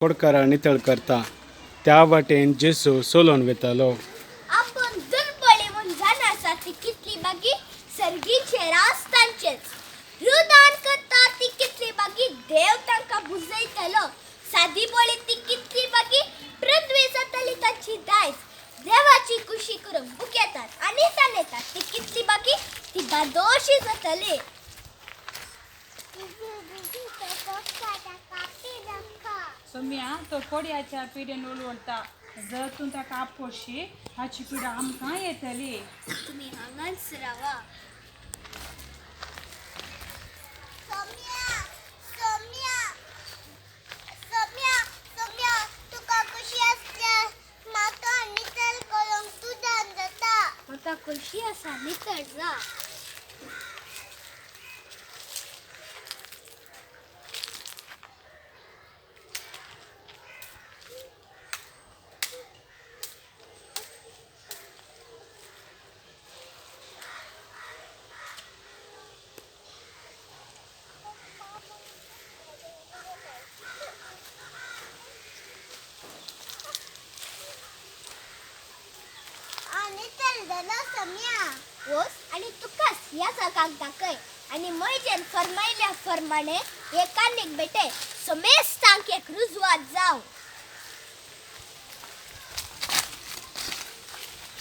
कोडकारां नितळ करता. त्या वाटेन जेसू चलोवन वतालो. आपण दुर्बळी म्हूण जाणा आसा ती कितली मागीर सर्गीचे राजतांचेच रुदान करता ती कितली मागीर देव तांकां बुजयतलो. सादी बळी ती कितली मागीर पृथ्वी जातली तांची दायज. देवाची खुशी करूंक बुकेतात आनी ताणेतात ती कितली मागीर ती धादोशी जातली. सोम्या तो कोड्याच्या पिडेन उलवता. जर तूं ताका आपोशी हाची पिडा आमकां येतली. तुमी हांगाच रावा. सोम्या, सोम्या, सोम्या, सोम्या, तुका खुशी आसल्यार म्हाका नितळ करूंक तुज्यान जाता. म्हाका खुशी आसा, नितळ जा. नितळ जालो सोम्या. वोस आनी तुकाच ह्या जगाक दाखय आनी म्हजेन फरमायल्या फरमाणे एकानेक बेटे समेस्तांक एक रुजवात जावं.